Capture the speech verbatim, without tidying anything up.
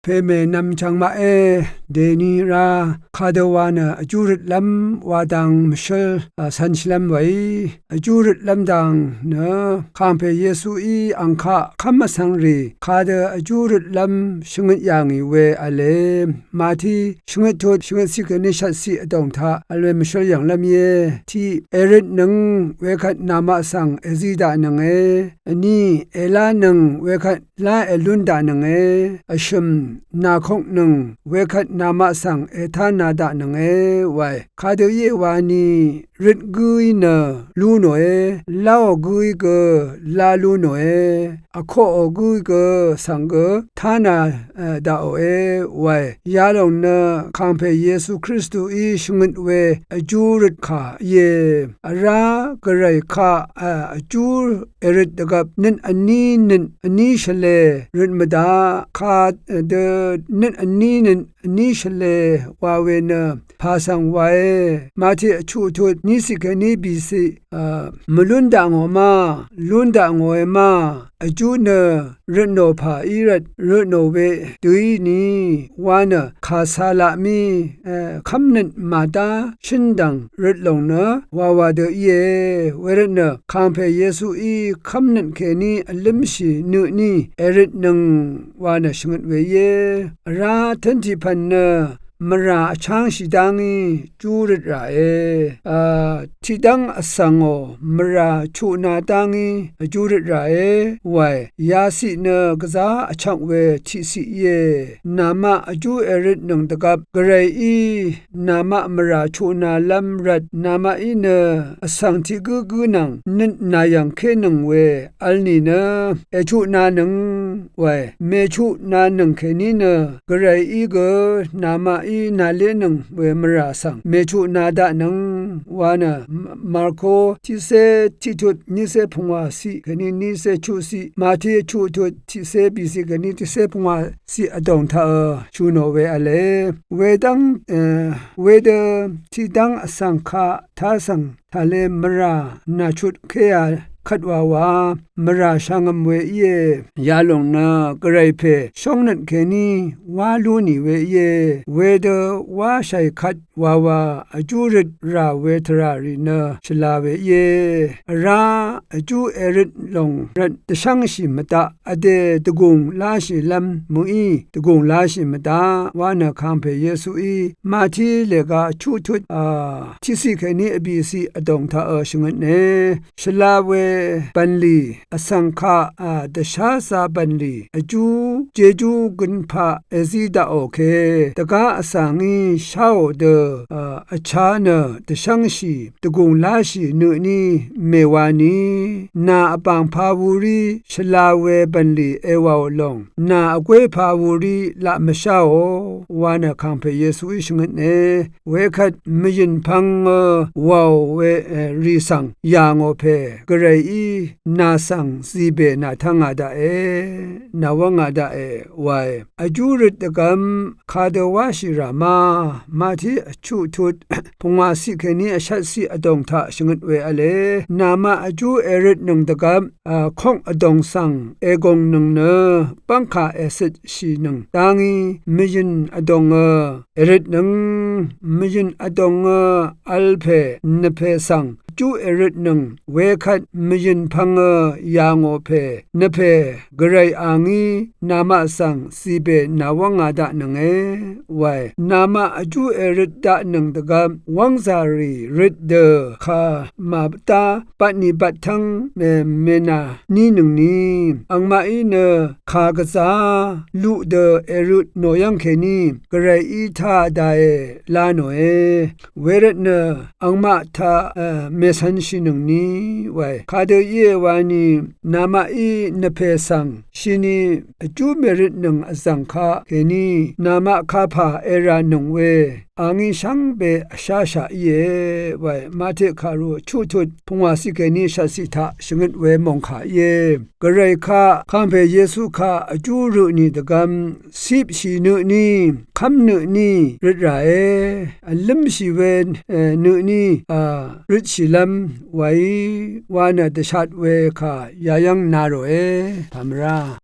pèmè nvm chvngmaqé dèní rá kadø wa nø vjú røtlv́m wa dang mvshǿl, a, cv̄nshìlv́m weí vjú røtlv́m dang nø kàngpè Yesuí ang kaq kv́m vsvng rì kadø vjú røtlv́m shvngøt yà ngì we v̄le. Mati shvngøt tut shvngøt ciq kèní shvtciq vdòng taq vl we mvshǿl yv̀nglv́m íe. Tiq, èrøtnøng wekvt namaq svng èzi daqnønge. Vní, èlánøng wekvt lá èlún daqnønge. Vshø̀m, nàkoknøng wekvt namaq svng ètána daqnønge wae. Kadø íe wani røt gǿí nø lú nòe, láò gǿí gø lá lú nòe, vkoqò gǿí gø svng gø tána, e, daqòe wae. Yalòng nø kàngpè Yesu Kristuí shvngøt we vjú røt kà íe. Vrá gvray kaq, e, vjú èrøt dvgvp nøt vní nøt vní shvlē røt mvdaq, kadø nøt vní nøt vní shvlē wa we nø pà svng wae. Mati vchuq tut ní ciq kèní bìciq, a, mvlún daq ngò ma, lún daq ngòe ma, vjú nø røtnò pà í rvt røtnò we dø í ni wa nø kà ca laq mí, e, kv́mnøt màdá shǿn dv̀ng røt lòng nø wawa dø íe. Wervtnø kàngpè Yesuí kv́mnøt kèní vlǿmshì nø tní èrøtnøng wa nø shvngøt we íe. Vrá tǿn tiq pv̀n nø mvrà vchángshì dá ngí jú røt ràe. A, tiqdv́ng vsvngò mvrà chuqna dá ngí vjú røt ràe wae. Yaciq nø gvzá vchvk we tiqciq íe. Namaq vjú èrøtnøng dvgvp gvrayí namaq mvrà chuqnalv́m rvt namaqí nø vsvng tiq gǿgǿ nvng nøt nàyv̀ngkénøng we vl nìnø èchuqnanøng wae. Mèchuqnanøng kèní nø gvrayí gø namaqí nàlénøng we mvrà svng mèchuqna daqnøng wa nø Marko tiqcé tiqtut nícé pungwà ciq kèní nícé chuqciq, Mati chuqtut tiqcé bìciq kèní tiqcé pungwà ciq vdòng taq, e, shø̀ nò we v̄le. Wedv́ng, e, wedø tiqdv́ng vsvng kaq tá svng tàle mvrà nàchutkéā kvt wawa mvrà shvngø̀m we íe. Yalòng nø gvray pè shóngnøt kèní wá lú nì we íe. Wedø wáshàì kvt wawa vjú røt rà we tvrà rì nø shvla we íe. Vrá vjú èrøt lòng rvt dvshv́ngshì mvdaq vdè dvgùng láshìlv́m mø̀í dvgùng láshì mvdaq wa nø kàngpè Yesuí Mati lèga chuqtut, a, tiqciq kèní vbìciq vdòng taq, e, shvngøtne. Shvla we bv̀nlì vsvng kaq, a, dvsházā bv̀nlì vjú jejú gønpaq èzí daqò ke dvgá vsvng ngí sháò dø, a, vcha nø dvshv́ngshì dvgùng láshì nø tní mèwani nà vbàng pā wurí shvla we bv̀nlì èwàò lòng nà vgwé pā wurí laq mvsháò wa nø kàngpè Yesuí shvngøtne. Wekvt mvyø̀n pvng, e, wàò we, e, rì svng yà ngò pè gvrayí nà svng zìbè nàtv́ngā daqe, nàwv́ngā daqe wae. Vjú røt dvgvm kadø wáshì rà ma, Mati vchuq tut pungwà ciq kèní vshvt ciq vdòng taq shvngøt we v̄le. Namaq vjú èrøtnøng dvgvp, a, kok vdòng svng ègòngnøng nø bv́ngkà ècøtshìnøng dá ngí mvyø̀n vdòngø èrøtnøng mvyø̀n vdòngø vl pè nvpè svng vjú èrøtnøng wekvt mvyø̀n pvngø yà ngò pè nvpè gvray a ngí namaq svng zìbè nàwv́ngā daqnønge wae. Namaq vjú èrøt daqnøng dvgvp wv́ngzà rì røt dø kà màdá batnì battv́ng, e, mènà nínøngni angmaqí nø kà gvzá luq dø èrøtnò yv́ng kèní gvrayí tá dae la nòe. Wervtnø angmaq taq, e, mècv̄nshìnøngni wae. Kadø íe wani namaqí nvpè svng shini vjú mèrøtnøng vzv̀ng kaq kèní namaq kapà èrànøng we a ngí shvngbe vsháshaq íe wae. Mati kàru chuqtut pungwà ciq kèní shvt ciq taq shvngøt we mòngkà íe. Gvray kaq kàngpè Yesu kaq vjú rø tnì dvgvm cipshì nø tní kv́m nø tní røt ràe. Vlǿmshì we, e, nø tní, a, røtshìlv́m waí wa nø dvshat we kà yayv́ng na ròe. Pàmvrá